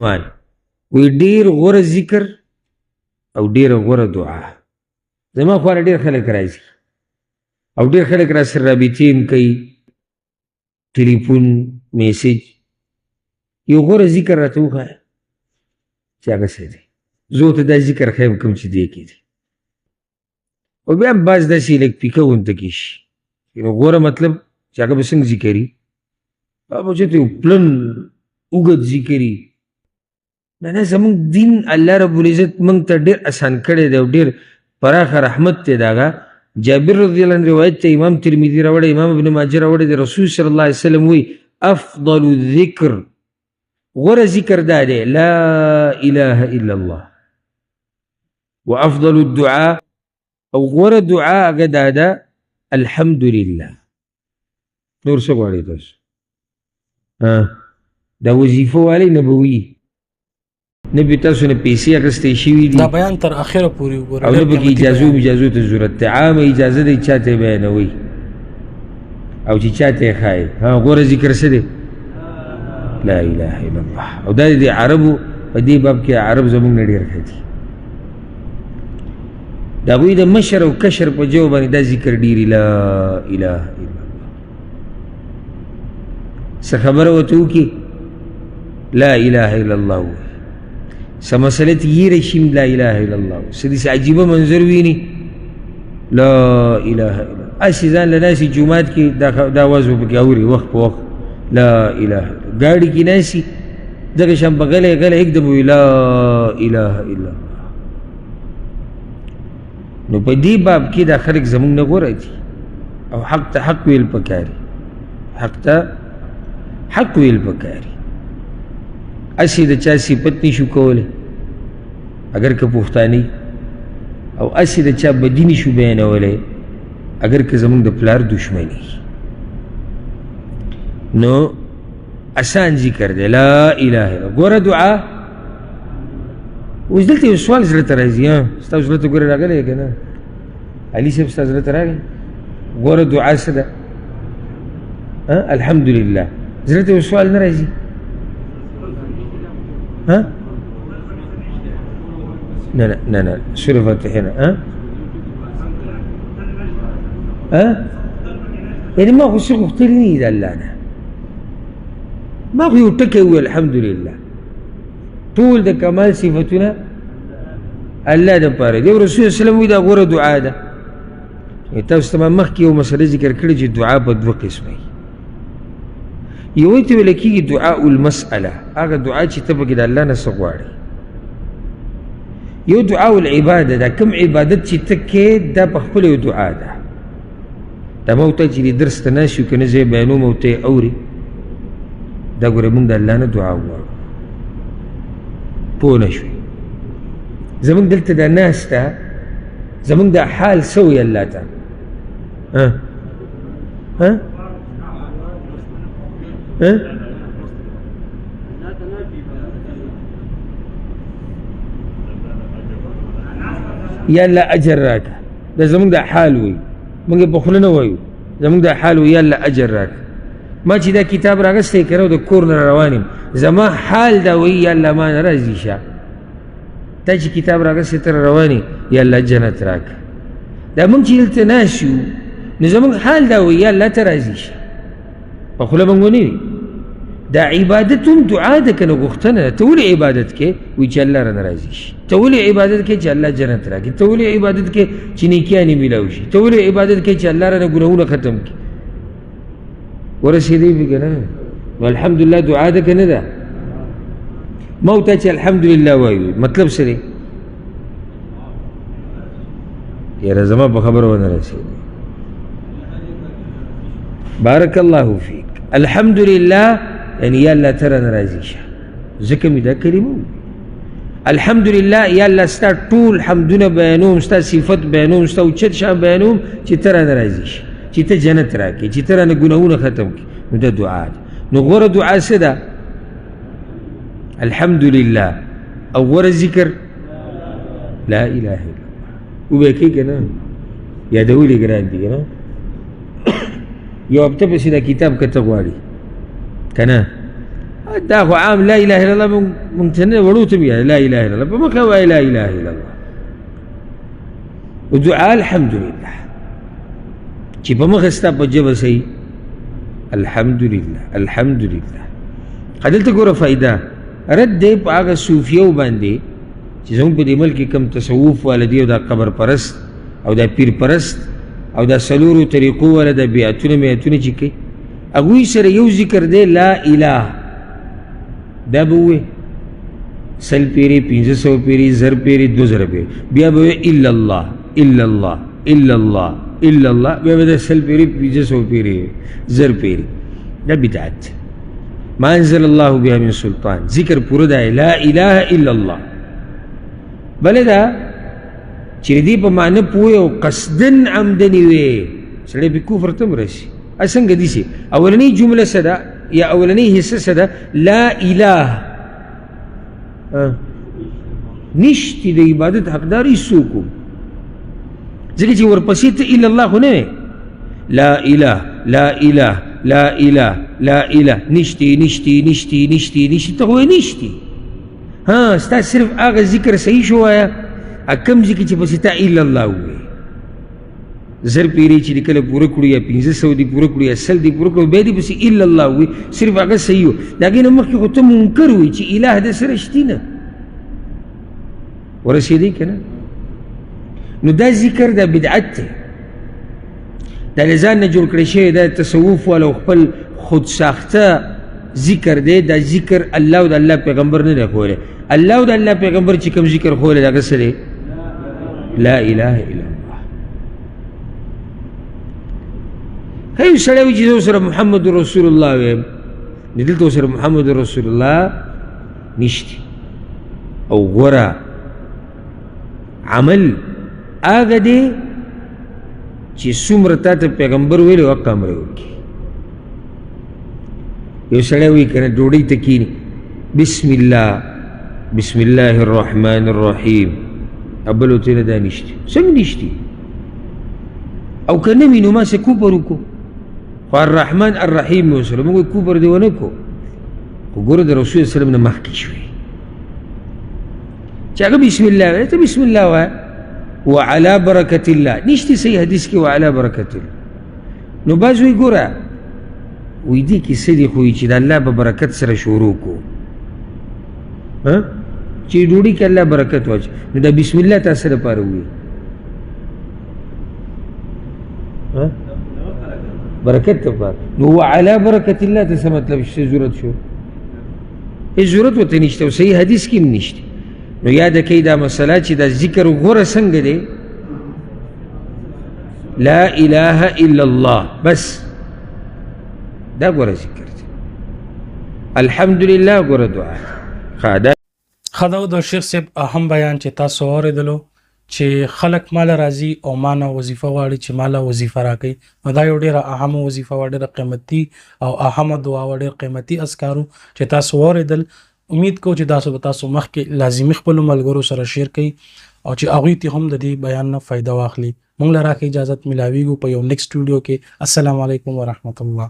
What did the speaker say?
وی ډیر غوره ذکر او ډیره غوره دعا. زما خواله ډیر خلک راځي او ډیر خلک را سره رابطې هم کوي، ټلیفون، میسج. یو غوره ذکر راته وښایه چې هغه څه دی، زه ورته دا ذکر ښیم کوم چې دې کې دی. او بیا هم بعض داسې لږ پیکه غونته کې شي. نو غوره مطلب چې هغه به څنګه ذکري، هغه به چېرته یو پلن اوږد ذکري. نه نه، زموږ دین الله رب العزت موږ ته ډېر اسان کړی دی او ډېر پراخه رحمت دی. د هغه جابر رضی الله عنه روایت ته امام ترمذي راوړی، امام ابن ماجه راوړی دی. رسول صلی الله علیه وسلم وایي افضل الذکر، غوره ذکر دا دی لا اله الا الله، وافضل الدعاء، او غوره دعا هغه دا ده الحمد لله. نور څه غواړئ تاسو؟ دا وظیفه والی نبوي، نه پې تاسو نه پیسې اخیستې شوي دي. دا بیان تر اخره پورې وګورئ، او نه پکې اجازو اجازو ته ضرورت دی. عامه اجازه دی، چا ته یې بیانوئ او چې چا ته یې ښایي. ها، غوره ذکر څه دی؟ لا اله الا الله. او دا د عربو په دې باب کې عرب زموږ نه ډېر ښه دي. د هغوی د مشر او کشر په جواب باندې دا ذکر ډېري، لا اله الا الله. څه خبره ورته وکړي، لا اله الا الله ووایي. څه مسله ترې هېره شي، لا اله الا الله. څه داسې عجیبه منظر ویني، لا اله الا الله. هسې ځان له ناستې جومات کې دا اواز به پکې اوري وخت په وخت، لا اله الا الله. ګاډي کې ناستي دغه شان به غلی غلی هکدم وایي لا اله الا الله. نو په دې باب کې دا خلک زموږ نه غوره دي، او حق ته حق ویل پکاري، حق ته حق ویل پکاري. هسې د چا صفت نشو کولی اگر که پښتانه، او هسې د چا بدي نشو بیانولی اگر که زموږ د پلار دښمني. نو اسان ذکر دی لا اله الا الله. ګوره دعا. اوس دلته یو سوال زړه ته راځي، ها ستاسو زړه ته ګوره راغلی که نه؟ علي صاحب ستا زړه ته راغی؟ ګوره دعا څه ده؟ الحمدلله. زړه ته یو سوال نه راځي؟ ها؟ نه نه نه نه، سورة فاتحة نه. ها؟ ها؟ یعنې ما خو څه غوښتلي نه دي د الله نه، ما خو یو ټکی وویل الحمدلله. ټول د کمال صفتونه الله دپاره دی. رسول الله وسلم وایي دا غوره دعا ده. تاسو ته ما مخکې یو مسله ذکر کړې چې دعا په دوه قسمه وي. یو ته ویل کېږي دعاء المسأله، هغه دعا چې ته پکې د الله نه څه غواړې. یو دعاء العباده ده، کوم عبادت چې ته کوې دا په خپله یو دعا ده. دا ما ورته چې دې درس ته ناست یو که نه، زه یې بیانوم او ته یې اورې. دا ګوره موږ د الله نه دعا غواړو، پوه نه شوې. زموږ دلته دا ناسته، زموږ دا حال څه وایي الله ته؟ ها ها ها یا الله اجر راکړه. دا زموږ دا حال وایي، موږ یې په خوله نه وایو، زموږ دا حال وایي یا الله اجر راکړه. ما چې دا کتاب راغستی که نه، د کور نه روان یم، زما حال دا وایي یا الله ما نه راضي شه. تا چې کتاب راغستی ته روان یې، یا الله جنت راکړه. دا موږ چې دلته ناست یو نو زموږ حال دا وایي یا الله ته راضي شه. په خوله به موږ نه وي. دا عبادت هم دعا ده که نه، غوښتنه ده. ته ولې عبادت کوې؟ وایي چې الله رانه راضي شي. ته ولې عبادت کوې؟ چې الله جنت راکړي. ته ولې عبادت کوې؟ چې نیکیانې میلاو شي. ته ولې عبادت کوې؟ چې الله رانه ګناهونه ختم کړي. ورسېدې به که نه؟ نو الحمدلله دعا ده که نه ده؟ ما ورته چې الحمدلله وایو مطلب څه دی؟ یاره زما په خبره ونه رسېدې. بارک الله فیک. الحمدلله یعنی یا الله ته رانه راضي شه، ځکه مې دا کلمه وویل. الحمدلله یا الله ستا ټول حمدونه بیانوم، ستا صفت بیانوم، ستا اوچت شان بیانوم چې ته رانه راضي شې، چې ته جنت راکړې، چې ته رانه ګناهونه ختم کړې. نو دا دعا ده. نو غوره دعا څه ده؟ الحمدلله. او غوره ذکر لا اله الا الله. وبه کې که نه؟ یادول یې ګران دي که نه؟ یو هفته پسې دا کتاب کته غواړي که نه؟ دا خو عام لا اله الا الله مونږ ته نه وړو ته بیا لا اله الا الله په مخه وایي لا اله الا الله. ودعا الحمدلله چې په مخه ستا په ژبه صحیح الحمدلله الحمدلله. دلته ګوره فایده رد دی په هغه صوفیو باندې چې زموږ په دې ملک کې کوم تصوف والا دی او دا قبر پرست او دا پیر پرست او دا څلورو طریقو والا دا بیعتونه میعتونه چې کوي، هغوی سره یو ذکر دی لا اله، دا به ووایي 100 پیرې، 500 پیرې، 1000 پیرې، 2000 پیرې، بیا به ووایي الا الله الا الله الا الله الا الله، بیا به دا 100 پیرې، 500 پیرې، 1000 پیرې. دا بدعت دی. ما انزل الله بها من سلطان. ذکر پوره دی لا اله الا الله. بله دا چې دې په معنی پوه او قصداً عمدن وي، سړی پې کفر ته هم رسي. څنګه دي سي اولنۍ جمله څه ده یا اولنۍ حصه څه ده؟ لا اله نشتی د عبادت حقدار هیڅوک هم، ځکه چې ورپسې ته الا الله خو نه وې. لا اله لا اله لا اله لا اله، نشتی نشتی نشتی نشتی نشتی، ته خو وایې نشتی. ها ستا صرف هغه ذکر صحیح شو وایه کوم ذکر چې پسې تا الا الله ووایې. 1000 پیرې چې دې کله پوره کړو یا 500 دې پوره کړو یا 100 دې پوره کړو، بیا دې پسې الا الله ووایي، صرف هغه صحیح و. د هغې نه مخکې خو ته منکر وي چې اله د سره شتي نه، ورسېدی که نه؟ نو دا ذکر دا بدعت دی، دا له ځان نه جوړ کړی شوی، دا تصوف والا خپل خود ساخته ذکر دی. دا ذکر الله او د الله پیغمبر نه دی ښوولی. الله او د الله پیغمبر چې کوم ذکر ښوولی د هغه څه دی؟ لا اله الا الله. یو سړی وي چې زه ورسره محمد رسول الله وایم، نو دلته ورسره محمد رسول الله نشته. او غوره عمل هغه دی چې څومره تا ته پیغمبر ویلی هغه امر یې وکړي. یو سړی وایي که نه ډوډۍ ته کښېني، بسم الله بسم الله الرحمن الرحیم، بل ورته نه دا نشته. څنګه نشته؟ او که نه وي نو ما څه کوپر وکړو، خو الرحمن الرحیم مې ورسره موږ کوپر دې ونه کړو. خو ګوره د رسول الله سلم نه مخکې شوې چې هغه بسم الله وایي، ته بسم الله وایه وعلى برکت الله، نشته صحیح حدیث کې وعلى برکت الله. نو بعض وایي ګوره وایي دې کې څه دي، خو چې د الله په برکت سره شروع کړو، چې ډوډۍ کې الله برکت واچوي، نو دا بسم الله تا څه لپاره ووایي؟ برکت لپاره. نو وعلى برکت الله ته څه مطلب څه ضرورت شو؟ هېڅ ضرورت ورته نشته او صحیح حدیث کې هم نشته. نو یاده کړئ دا مسله چې دا ذکر غوره څنګه دی؟ لا اله الا الله، بس دا غوره ذکر دی. الحمدلله غوره دعا ده. ښه دا د شیخ صاحب اهم بیان چې تاسو اورېدلو چې خلک ماله راځي او ما نه وظیفه غواړي چې ماله وظیفه راکړي، نو دا یو ډېره اهمه وظیفه وه، ډېره قیمتي او اهمه دعا وه، ډېر قیمتي اذکار وو چې تاسو واورېدل. امید کوو چې تاسو به تاسو مخکې لازمي خپلو ملګرو سره شیر کړئ او چې هغوی ته هم د دې بیان نه فایده واخلي. موږ له راکړئ اجازت، ملاویږو په یو نیکسټ ویډیو کې. السلام علیکم ورحمت الله.